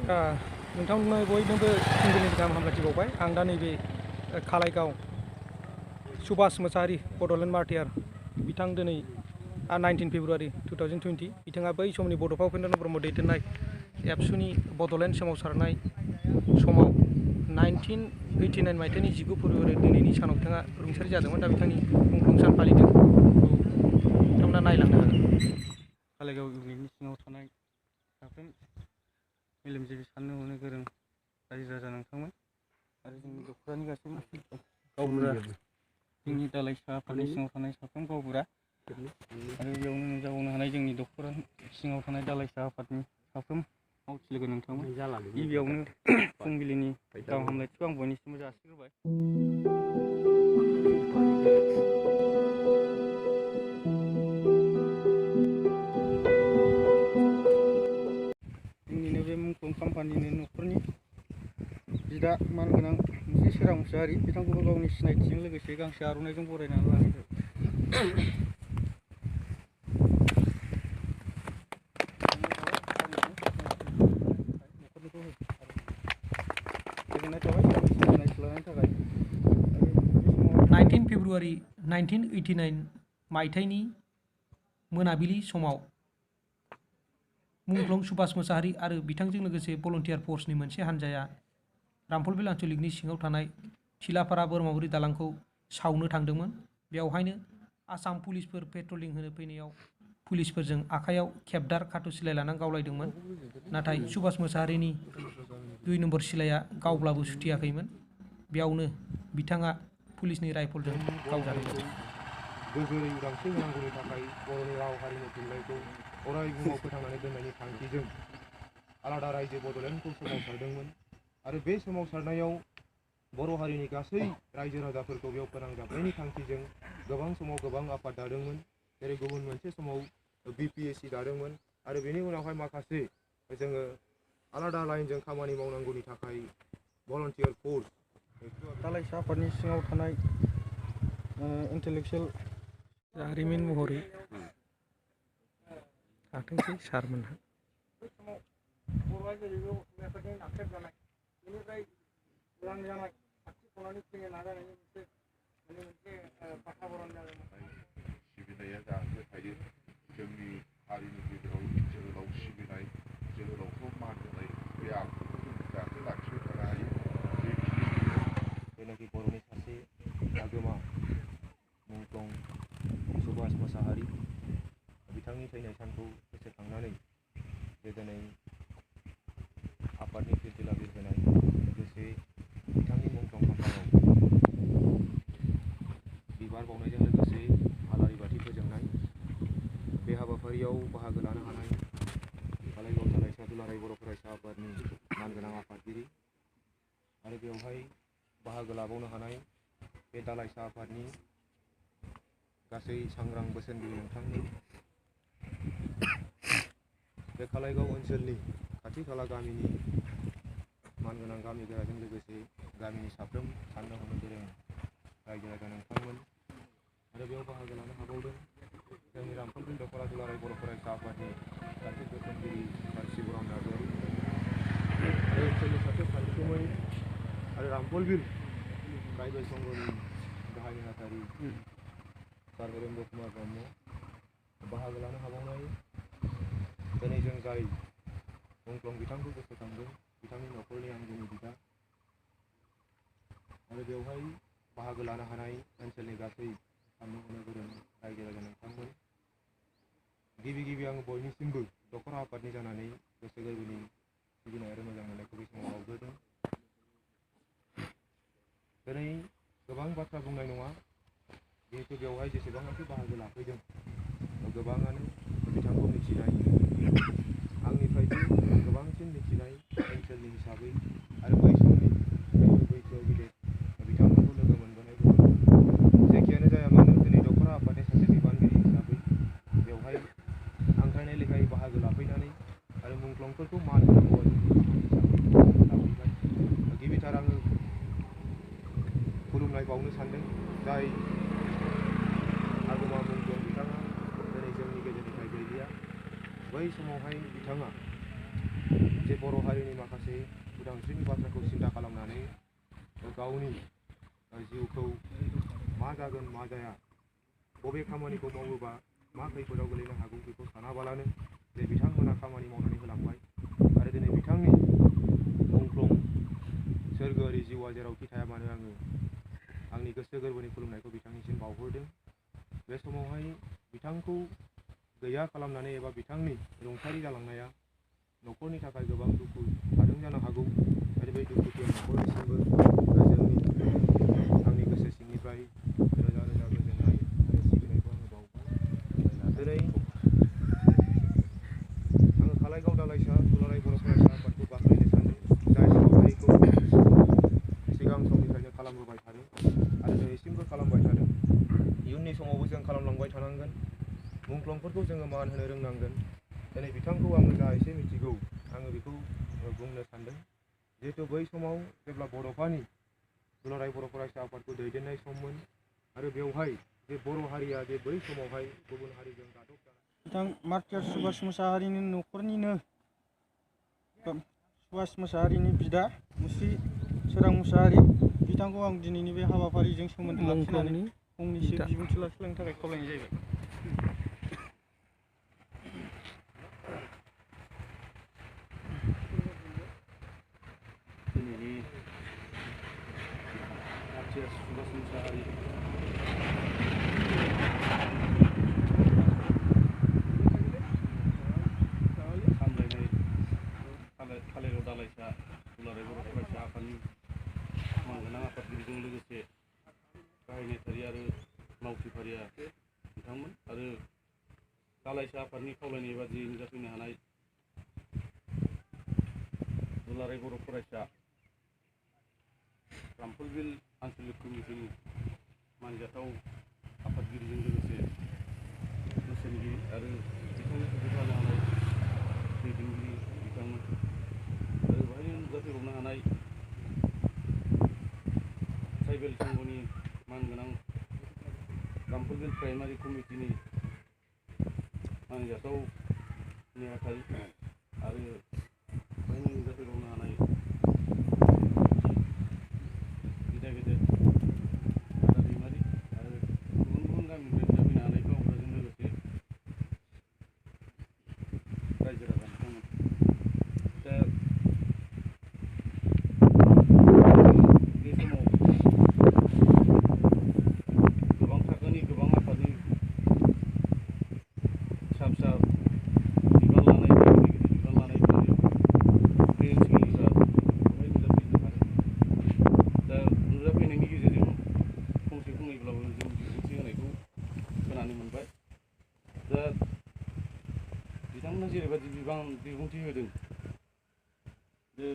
नोंथांमोननो बयनोबो फुंबिलिनि गाहाम हामलायथि बावबाय। आं दा नैबे खालाइगाव सुभाष मोसाहारि बड'लेण्ड मार्टियार बिथां दिनै 19 फेब्रुवारि 2020 बिथाङा बै समनि बड'फा उपेन्द्रनाथ ब्रह्म दैदेननाय एबसुनि बड'लेण्ड सोमावसारनाय समाव 1989 मायथाइनि 19 फेब्रुवारि दिनैनि सानाव बिथाङा रुंसारि जादोंमोन। दा बिथांनि मुंख्लं सान फालिदों, बिथांमोना नायलांनो हागोन। खालाइगाव इउनिटनि सिङाव थानाय साफ्रोम मेलेमजिबि साननो हनो गोरों रायजो राजा नोंथांमोन आरो जोंनि दख'रानि गासैबो गावबुरा, जोंनि दालाइसा आफादनि सिङाव थानाय साफ्रोम गावबुरा आरो बेयावनो नुजाबावनो हानाय जोंनि दख'रानि सिङाव थानाय दालाइसा आफादनि साफ्रोम मावथि लोगो नोंथांमोन। गिबियावनो फुंबिलिनि गाहाम हामलायथिखौ आं बयनिसिमबो जासिग्रोबाय। जोंनिनो बे मुंख्लं कम्पानिनि न'खरनि बिदा मानगोनां मुस्रि सोरां मुसाहारि बिथांखौबो गावनि सिनायथिजों लोगोसे गांसे आर'नाइजों बरायनानै लानाय जाबाय। गोजोननाय थाबाय सिनायथि लानायनि थाखाय। 19 फेब्रुवारि 1989 मायथाइनि मोनाबिलि समाव मुंख्लं सुभाष मोसाहारि आरो बिथांजों लोगोसे भलन्टियार फर्सनि मोनसे हान्जाया रामफलबिल आन्चलिकनि सिङाव थानाय थिलाफारा बोरमाबुरि दालांखौ सावनो थांदोंमोन। बेवहायनो आसाम पुलिसफोर पेट्रलिं होनो फैनायाव पुलिसफोरजों आखायाव खेबदार खाथु सिलाइ लानानै गावलायदोंमोन। नाथाय सुभाष मोसाहारिनि 2 नम्बर सिलाइया गावब्लाबो सुथियाखैमोन। बेयावनो बिथाङा पुलिसनि राइफलजों गावजादोंमोन। गोजोरै उदांस्रि होनांगौनि थाखाय बर'नि राव हारिमु थुनलाइखौ अराय बुहुमाव फोथांनानै दोननायनि थांखिजों आलादा रायजो बड'लेण्डखौ सोमावसारदोंमोन आरो बे सोमावसारनायाव बर' हारिनि गासै रायजो राजाफोरखौ बेयाव फोनांजाबनायनि थांखिजों गोबां समाव गोबां आफाद दादोंमोन। जेरै गुबुन मोनसे समाव BPSC दादोंमोन आरो बेनि उनावहाय माखासे जोङो आलादा लाइनजों खामानि मावनांगौनि थाखाय भलन्टियार फर्स दालाइसा आफादनि सिङाव थानाय इन्टेलेक्सुवेल जारिमिन महरै थाथोंसै सारमोनहा। बै समाव बर'आ जेरैबो असमियाफोरजों नाख्रेबजानाय, बेनिफ्राय उदां जानाय, खाथि फैनो नाजानायनि मोनसे बाथ्राबरन जादोंमोन। सिबिनाया जाहाथे थायो, जोंनि हारिनि गेजेराव जोहोलाव सिबिनाय, जोहोलावखौ मान होनाय बे आखुखौ जों जाहाथे लाखिबाय थानो हायो। जेनाखि बर'नि सासे आगोमा मुंख्लं सुभाष मोसाहारि बिथांनि थैनाय सानखौ गोसोखांनानै जे दिनै आफादनि फिरफिला बिरहोनाय लोगोसे बिथांनि मुंख्लं खाम्फायाव बिबार बावनायजों लोगोसे आलारि बाथि फोजोंनाय, बे हाबाफारियाव बाहागो लानो हानाय खालाइगाव दालाइसा दुलाराय बर' फरायसा आफादनि मानगोनां आफादगिरि आरो बेवहाय बाहागो लाबावनो हानाय बे दालाइसा आफादनि गासै सांग्रां बोसोनगिरि नोंथांमोन, बे खालाइगाव ओनसोलनि खाथि खाला गामिनि मानगोनां गामि गोराजों लोगोसे गामिनि साफ्रोम साननो हनो गोरों रायजो राजा नोंथांमोन आरो बेयाव बाहागो लानो हाबावदों जोंनि रामफलबिल दख'रा दुलाराय बर' फरायसा आफादनि सासे बोसोनगिरि सार शिबराम नार्जारि आरो ओनसोलनि सासे सानसुमै आरो रामफलबिल ट्राइबेल संघनि गाहाय नेहाथारि सार हरेन्द्र कुमार ब्रह्म बाहागो लानो हाबावनाय दिनै जों जाय मुंख्लं बिथांखौ गोसोखांदों बिथांनि न'खरनि आंगोनि बिदा आरो बेवहाय बाहागो लानो हानाय ओनसोलनि गासै साननो हनो गोरों रायजो राजा नोंथांमोन। गिबि आं बयनिसिमबो दख'रा आफादनि जानानै गोसो गोरबोनि सिबिनाय आरो मोजां मोननायखौ बे समाव बावग्रोदों। दिनै गोबां बाथ्रा बुंनाय नङा, जिहेतु बेवहाय जेसेबांनाखि बाहागो लाफैदों गोबाङानो बिथांखौ मिथिनाय, आंनिफ्रायबो गोबांसिन मिथिनाय ओनसोलनि हिसाबै आरो बै समनि बैसोआव गिदिर बिथांमोनखौ लोगो मोनबोनाय दङ। जेखियानो जाया मानो दिनै दख'रा आफादनि सासे बिबानगिरि हिसाबै बेवहाय हांख्रायनाय लेखायै बाहागो लाफैनानै आरो मुंख्लंफोरखौ मान होनांगौआ जोंनि खामानि हिसाबै लाफैबाय। गिबिथार आङो खुलुमनाय बावनो सानदों जाय आगोमा मुंख्लं बिथाङा दिनै जोंनि गेजेरनिफ्राय गैलिया। बै समावहाय बिथाङा जे बर' हारिनि माखासे उदांस्रिनि बाथ्राखौ सिन्था खालामनानै गावनि जिउखौ मा जागोन मा जाया बबे खामानिखौ मावोबा मा खैफोदाव गोलैनो हागौ बेखौ सानाबालानो जे बिथांमोना खामानि मावनानै होलांबाय आरो दिनै बिथांनि मुंख्लं सोरगोआरि जिउआ जेरावखि थाया मानो आङो आंनि गोसो गोरबोनि खुलुमनायखौ बिथांनिसिम बावहरदों। बे समावहाय बिथांखौ गैया खालामनानै एबा बिथांनि रुंसारि जालांनाया न'खरनि थाखाय गोबां दुखु थादों जानो हागौ आरो बे दुखुथिया न'खरनिसिमबो आंनि गोसो सिंनिफ्राय रोजा रोजा गोजोननाय आरो सिबिनायखौ आङो बावबाय। दिनै आङो खालाइगाव दालाइसा दुलाराय बर' फरायसा आफादखौ बाख्नायनो सानो जाय हाबाफारिखौ सिगां समनिफ्रायनो खालामबोबाय थादों आरो दिनैसिमबो खालामबाय थादों। इयुननि समावबो जों खालामलांबाय थानांगोन। मुंख्लंफोरखौ जोङो मान होनो रोंनांगोन। दिनै बिथांखौ आङो जा एसे मिथिगौ आङो बेखौ बुंनो सानदों। जिहेतु बै समाव जेब्ला बड'फानि दुलाराय बर' फरायसा आफादखौ दैदेननाय सममोन आरो बेवहाय जे बर' हारिया जे बै समावहाय गुबुन हारिजों गादबजानाय बिथां मार्टियार सुभाष मोसाहारिनि न'खरनिनो सुभाष मोसाहारिनि बिदा मुस्रि सोरां मोसाहारि बिथांखौ आं दिनैनि बे हाबाफारिजों सोमोन्दो लाखिनानै फंनैसो बिबुंथि लाखिलांनो थाखाय खावलायनाय जाबाय। दिनैनि मार्टियार सुभाष मोसाहारि सामलायनाय खालाइगाव दालाइसा दुलाराय बर' फरायसा आफादनि मानगोनां आफादगिरिजों लोगोसे गाहाय नेहाथारि आरो मावथिफारिया बिथांमोन आरो दालाइसा आफादनि खावलायनाय बादियै नुजाफैनो हानाय दुलाराय बर' फरायसा रामफलबिल आन्चलिक कमिटिनि मानजाथाव आफादगिरिजों लोगोसे बोसोनगिरि आरो बिथांनि सफैफानो हानाय दैदेनगिरि बिथांमोन आरो बेवहायनो नुजाफैबावनो हानाय ट्राइबेल संघनि मानगोनां रामफलबिल प्राइमारि कमिटिनि मानजाथाव नेहाथारि आरो बेवहायनो नुजाफैबावनो हानाय गेदेर गेदेर राजा दैमारि आरो गुबुन गुबुन गामिनिफ्राय नुजाफैनो हानाय गावबुराजों लोगोसे रायजो राजा बिथांमोन। दा बे समाव गोबां थाखोनि गोबां आफादनि फिसा फिसा बिबान लानाय गिदिर गिदिर बिबान लानायफोर बे ओनसोलनिफ्रा बेवहाय नुजाफैनो हादों। दा नुजाफैनायनि गेजेरजों फंसे फंनैब्लाबो जों बिबुंथि होनायखौ खोनानो मोनबाय। दा बिथांमोना जेरैबायदि बिबुंथि होदों जे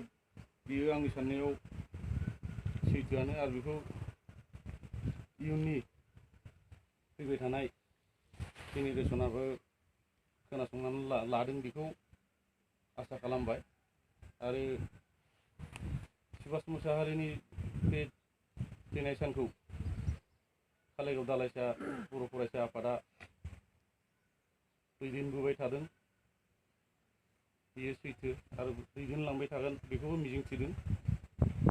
बियो आंनि साननायाव सैथोआनो आरो बेखौ इयुननि फैबाय थानाय जेनेरेसनाबो खोनासंनानै लादों बेखौ आसा खालामबाय। आरो सुभाष मोसाहारिनि बे थैनाय सानखौ खालाइगाव दालाइसा बर' फरायसा आफादा दैदेनबोबाय थादों बेयो सैथो आरो दैदेनलांबाय थागोन बेखौबो मिजिंथिदों।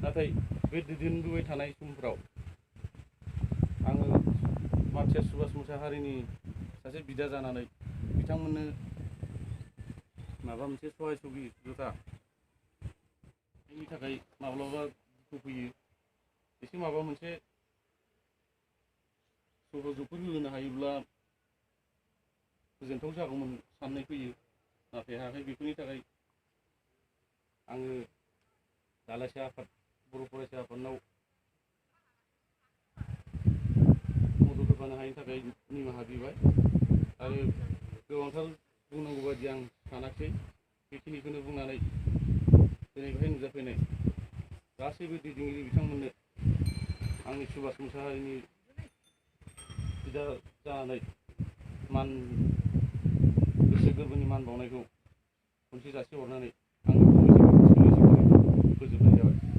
नाथाय बे दैदेनबोबाय थानाय समफ्राव आङो मार्टियार सुभाष मोसाहारिनि सासे बिदा जानानै बिथांमोननो माबा मोनसे सहाय सुबिदानि थाखाय माब्लाबा दुखु फैयो। एसे माबा मोनसे सहजफोर होनो हायोब्ला गोजोनथाव जागौमोन साननाय फैयो। नाथाय हायाखै। बेफोरनि थाखाय आङो दालाइसा आफाद बर' फरायसा आफादनाव मदद होफानो हायिनि थाखाय निमाहा बिबाय आरो गोबांथार बुंनांगौ बायदि आं सानाखै। बेखिनिखौनो बुंनानै दिनै बेहाय नुजाफैनाय गासैबो दैदेनगिरि बिथांमोननो आंनि सुभाष मोसाहारिनि बिदा जानानै गोसो गोरबोनि मान बावनायखौ खनसे जासिहरनानै आंनि फोजोबनाय जाबाय।